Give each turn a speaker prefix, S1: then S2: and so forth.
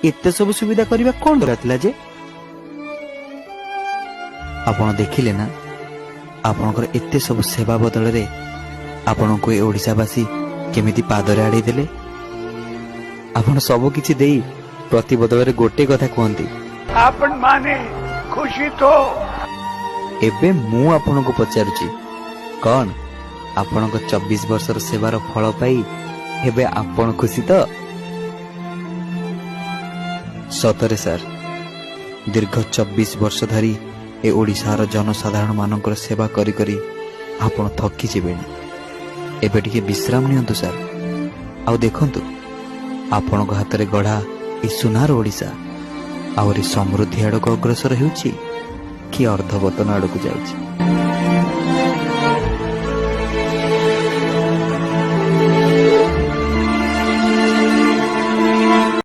S1: ଏତେ ସବୁ ସୁବିଧା କରିବା କଣ ଦରକାର ଥିଲା ଯେ? ଆପଣ ଦେଖିଲେ ନା, ଆପଣଙ୍କର ଏତେ ସବୁ ସେବା ବଦଳରେ ଆପଣଙ୍କୁ ଏ ଓଡ଼ିଶାବାସୀ କେମିତି ପାଦରେ ଆଡ଼େଇ ଦେଲେ। ଆପଣ ସବୁ କିଛି ଦେଇ ପ୍ରତିବଦଳରେ ଗୋଟେ କଥା କୁହନ୍ତି,
S2: ଆପଣମାନେ ଖୁସି ତ?
S1: ଏବେ ମୁଁ ଆପଣଙ୍କୁ ପଚାରୁଛି, କଣ ଆପଣଙ୍କ 24 ବର୍ଷର ସେବାର ଫଳ ପାଇ ଏବେ ଆପଣ ଖୁସି ତ? ସତରେ ସାର୍, ଦୀର୍ଘ 24 ବର୍ଷ ଧରି ଏ ଓଡ଼ିଶାର ଜନସାଧାରଣ ମାନଙ୍କର ସେବା କରି କରି ଆପଣ ଥକି ଯିବେଣି। ଏବେ ଟିକେ ବିଶ୍ରାମ ନିଅନ୍ତୁ ସାର୍। ଆଉ ଦେଖନ୍ତୁ, ଆପଣଙ୍କ ହାତରେ ଗଢ଼ା ଏ ସୁନାର ଓଡ଼ିଶା ଆହୁରି ସମୃଦ୍ଧି ଆଡ଼କୁ ଅଗ୍ରସର ହେଉଛି କି ଅଧଃପତନ ଆଡ଼କୁ ଯାଉଛି।